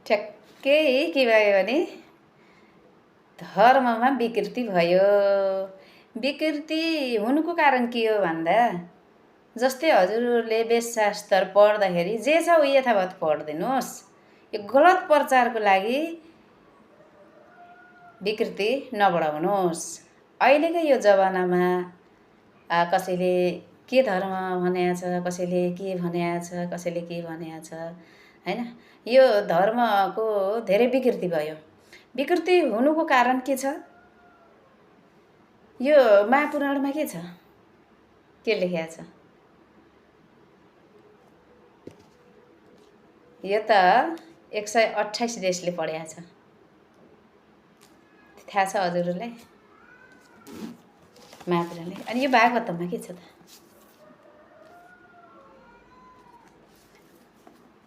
ठ्याक्कै के भयो भने धर्ममा विकृति भयो। विकृति हुनुको कारण के हो भन्दा जस्तै हजुरले वेदशास्त्र पढ्दाखेरि जे छ उही यथावत पढ्दिनुहोस्। यो गलत प्रचारको लागि विकृति नबढाउनुहोस्। अहिलेको यो जमानामा कसैले के धर्म भनेको छ, कसैले के भनेको छ, कसैले के भनेको छ हैन। यो धर्मको धेरै विकृति भयो। विकृति हुनुको कारण के छ? यो महापुराणमा के छ? के लेखेको छ? यो त 128 देशले पढेको छ। थाहा छ हजुरहरूलाई महापुराणले? अनि यो भागवतमा के छ त?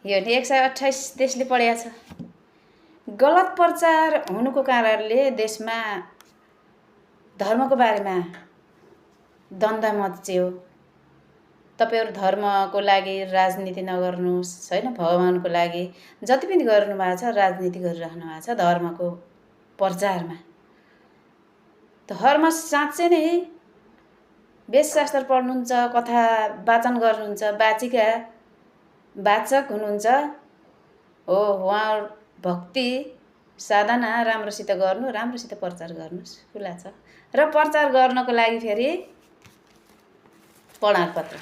यो 128 देशले पढेको छ। गलत प्रचार हुनुको कारणले देशमा धर्मको बारेमा द्वन्द्व मच्यो। तपाईहरु धर्मको लागि राजनीति नगर्नुहोस् हैन। भगवानको लागि जति पनि गर्नुभएको छ राजनीति गरिराख्नु भएको छ धर्मको प्रचारमा। धर्म साँच्चै नै वेदशास्त्र पढ्नुहुन्छ, कथा वाचन गर्नुहुन्छ, वाचक हुनुहुन्छ हो। उहाँ भक्ति साधना राम्रोसित गर्नु, राम्रोसित प्रचार गर्नुस् खुला छ। र प्रचार गर्नको लागि फेरि प्रमाणपत्र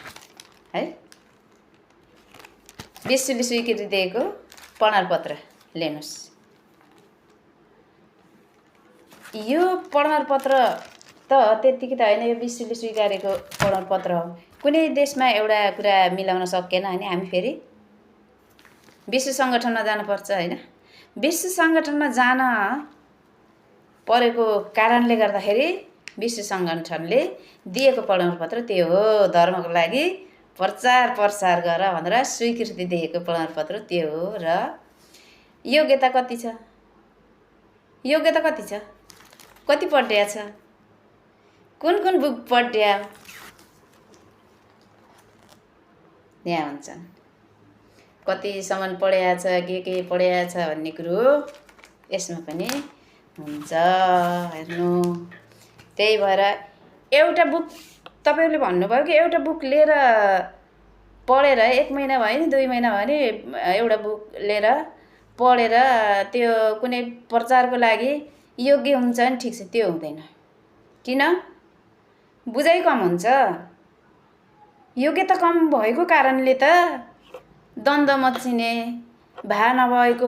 है, विश्वले स्वीकृति दिएको प्रमाणपत्र लिनुस्। यो प्रमाणपत्र त त्यतिकै त हैन, यो विश्वले स्वीकारेको प्रमाणपत्र हो। कुनै देशमा एउटा कुरा मिलाउन सकेन भने हामी फेरि विश्व संगठनमा जानुपर्छ हैन। विश्व संगठनमा जान परेको कारणले गर्दाखेरि विश्व संगठनले दिएको प्रमाणपत्र त्यो हो। धर्मको लागि प्रचार प्रसार गर भनेर स्वीकृति दिएको प्रमाणपत्र त्यो हो। र योग्यता कति छ? योग्यता कति छ? कति पढ्या छ? कुन कुन बुक पढ्या? यहाँ हुन्छन्। कतिसम्म पढ्या छ, के पढ्या छ भन्ने कुरो यसमा पनि हुन्छ हेर्नु। त्यही भएर एउटा बुक तपाईहरुले भन्नुभयो कि एउटा बुक लिएर पढेर 1 महिना भयो नि 2 महिना भयो नि एउटा बुक लिएर पढेर त्यो कुनै प्रचारको लागि योग्य हुन्छ नि ठीक छ, त्यो हुँदैन। किन? बुझाइ कम हुन्छ। योग्यता कम भएको कारणले त द्वन्द्व मच्चिने, भा नभएको